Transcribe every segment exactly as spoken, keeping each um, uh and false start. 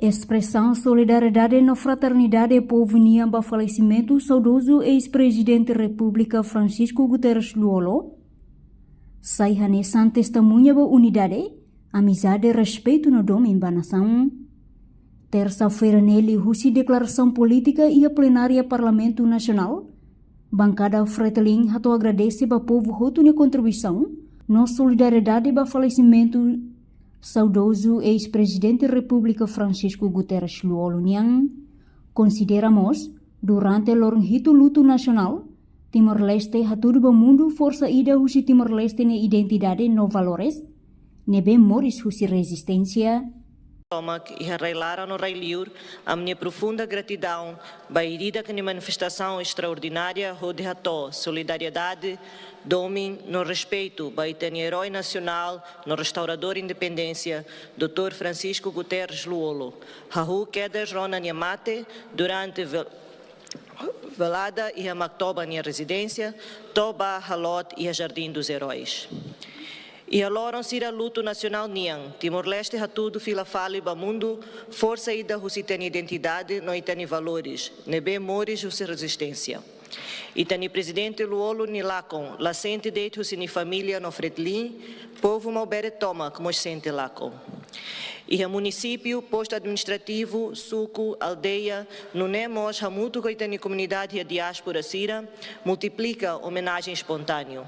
Espresaun solidariedade no fraternidade povu nian ba falesimentu saudozu eis-Prezidente Repúblika Francisco Guterres Lú-Olo sai hanesan testemuña ba unidade, amizade, respeitu no domin ba nasaun. Tersa-feira ne'e liuhusi deklarasaun polítika iha plenária Parlamentu Nasionál, bankada Fretilin hato'o agradese ba povu hotu nia kontribuisaun no solidariedade ba falesimentu saudozu eis-Prezidente Repúblika Francisco Guterres Lú-Olo nian. Konsidera mós, durante loron hitu lutu nasionál, Timor-Leste hatudu ba mundu forsa ida husi Timor-Leste nia identidade no valores, ne'ebé moris husi rezisténsia. Tomak iha rai-laran no rai-liur, ami-nia profunda gratidaun ba ida-idak nia manifestasaun estraordinária hodi hato'o solidariedade, domin no respeitu ba ita-nia erói nasionál no restauradór independénsia, doutór Francisco Guterres Lú-Olo, hahú kedas rona nia mate durante vel-, velada iha Maktoba nia rezidénsia, to'o ba halot iha Jardim dos Heróis. Iha loron sira lutu nasionál nian, Timor-Leste hatudu fila fali ba mundu forsa ida husi ita-nia identidade no ita-nia valores, ne'ebé moris husi rezisténsia. Ita-nia Prezidente Lú-Olo nia lakon la sente de'it husi nia família no Fretilin, povu Maubere tomak mós sente lakon. Iha munisípiu, postu administrativu, suku, aldeia, nune'e mós hamutuk ho ita-nia komunidade iha diáspora sira, multiplika omenajen espontáneu.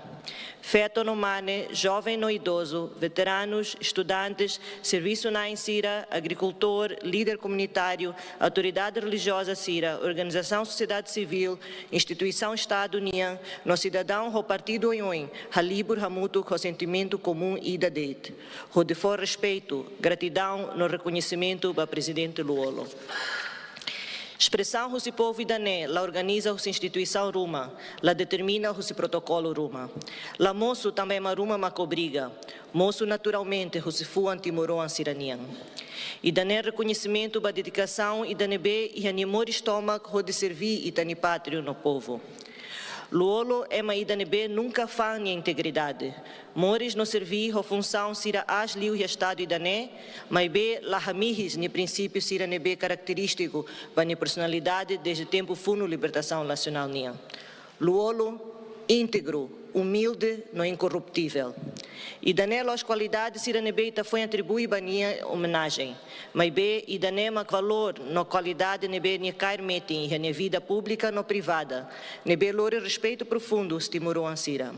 Feto no mane, joven no idozu, veteranus, estudantes, servisu-na'in sira, agrikultór, líder komunitáriu, autoridade relijioza sira, organizasaun sosiedade sivíl, instituisaun Estadu nian, no sidadaun ho partidu oioin, halibur hamutuk ho sentimentu komún ida de'it, hodi fó respeitu, gratidaun no rekoñesimentu ba Prezidente Lú-Olo. Espresaun husi povu ida-ne'e la organiza husi instituisaun ruma, la determina husi protokolu ruma. La mosu tanba ema ruma mak obriga, mosu naturalmente husi fuan timoroan sira-nian. Ida-ne'e rekoñesimentu ba dedikasaun ida ne'ebé iha nia moris tomak hodi serví ita-nia pátria no povu. Lú-Olo ema ida ne'ebé nunka fa'an nia integridade. Moris no serví ho funsaun sira aas liu iha Estadu ida-ne'e, maibé la hamihis nia prinsípiu sira ne'ebé karakterístiku ba nia personalidade dezde tempu funu libertasaun nasionál nian. Lú-Olo, íntegru, umilde no inkorruptível. Ida-ne'e la'ós kualidade sira ne'ebé ita foin atribui ba nia omenajen. Maibé, ida-ne'e mak valór no kualidade ne'ebé nia kaer metin iha nia vida públika no privada, ne'ebé lori respeitu profundu husi timoroan sira.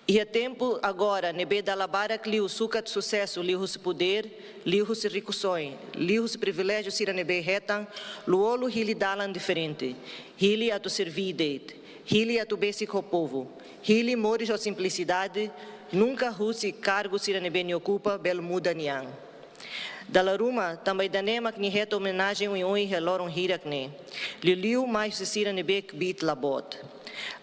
Iha tempu agora ne'ebé dala barak liu sukat susesu liuhusi podér, liuhusi rikusoin, liuhusi priviléjiu sira ne'ebé hetan, Lú-Olo hili dalan diferente, hili atu serví de'it, hili atu besik ho povu, hili moris ho simplisidade, nunka husi kargu sira ne'ebé nia okupa bele muda nia an. Dala ruma, tanba ida-ne'e mak nia hetan omenajen oioin iha loron hirak-ne'e. Liuliu mai husi sira ne'ebé kbiit la boot.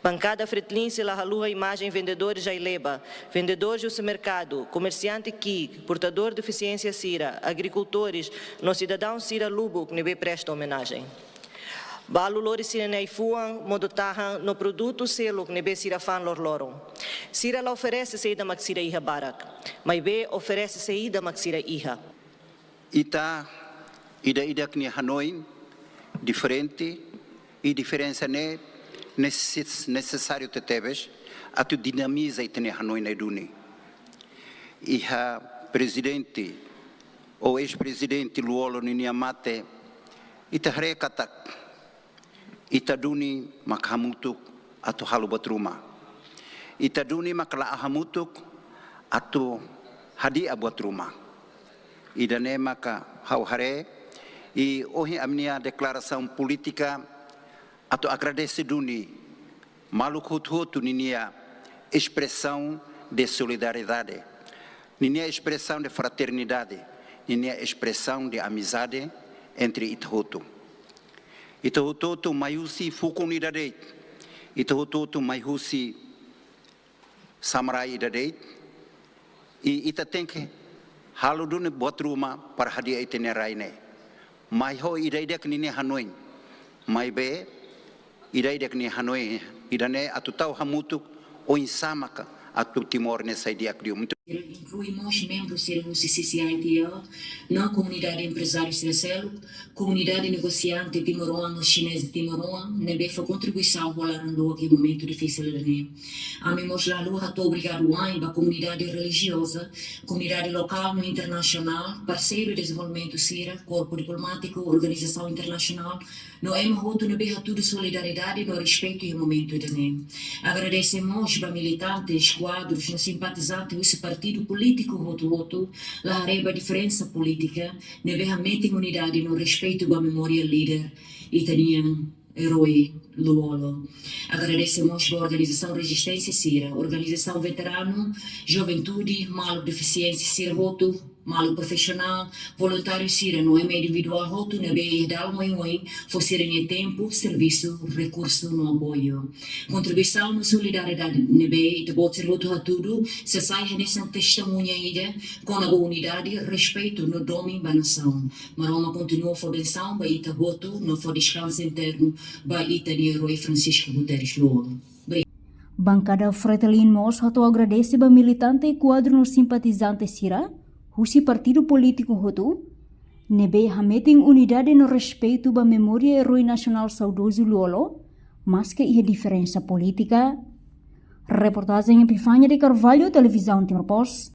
Bankada Fretilin sei la haluha imajen vendedores ai-leba, vendedores husi merkadu, komersiante ki'ik, portadór defisiénsia sira, agrikultores, no sidadaun sira lubuk ne'ebé presta omenajen. Balu lori sira-nia ai-fuan, modo-tahan, no produtu seluk ne'ebé sira fa'an loroloron. Sira la oferese saida mak sira iha barak, maibé oferese saida mak sira iha. Ita ida-idak nia hanoin diferente, i diferensa ne'e neses-, nesesáriu tebetebes atu dinamiza ita-nia hanoin na'in duni. Iha Prezidente ou eis-Prezidente Lú-Olo ninia mate, ita haree katak ita duni mak hamutuk atu halo buat ruma. Ita duni mak la'o hamutuk atu hadi'a buat ruma. Ida-ne'e maka ha'u haree, i ohin ami-nia deklarasaun polítika atu agradese duni maluk hotu-hotu ninia espresaun de solidariedade, ninia espresaun de fraternidade, ninia espresaun de amizade entre ita hotu. Ita hotu-hotu mai husi fukun ida de'it, ita hotu-hotu mai husi samarai ida de'it, i ita tenke halo duni buat ruma para hadi'a ita-nia rai ne'e. Mai ho ida-idak ninia hanoin, maibé ida-idak nia hanoin ida-ne'e atu tau hamutuk oinsá maka atu Timor ne'e sai di'ak liu. inklui mós membru sira husi C C I T L, no komunidade emprezáriu sira seluk, komunidade negosiante timoroan no xineza timoroan ne'ebé fó kontribuisaun ba laran-luak iha momentu difisil ne'e. Ami mós la haluha hato'o obrigadu wa'in ba komunidade relijioza, komunidade lokál no internasionál, parseiru dezenvolvimentu sira, korpu diplomátiku, organizasaun internasionál, no ema hotu ne'ebé hatudu solidariedade no respeitu iha momentu ida-ne'e. Agradese mós ba militantes, kuadrus no simpatizante husi partidu polítiku hotu-hotu, la haree ba diferensa polítika, ne'ebé hametin unidade no respeitu ba memória líder ita-nia erói Lú-Olo. Agradese mós ba organizasaun rezisténsia sira, organizasaun veteranu, juventude, maluk defisiénsia sira hotu, maluk profisionál, voluntáriu sira no ema individuál hotu ne'ebé iha dalan oioin fó sira-nia tempu, servisu, rekursu no apoiu. Kontribuisaun no solidariedade ne'ebé ita-boot sira hotu hatudu sei sai hanesan testemuña ida kona-ba unidade, respeitu no domin ba nasaun. Maromak kontinua fó bensaun ba ita hotu no fó deskansu eternu ba ita-nia erói Francisco Guterres Lú-Olo. Bankada Fretilin mós hato'o agradese ba militante, kuadru no simpatizante sira husi partidu polítiku hotu ne'ebé hametin unidade no respeitu ba memória erói nasionál saudozu Lú-Olo, maske iha diferensa polítika. Reportajen Epifania de Carvalho, Televizaun Timor Post.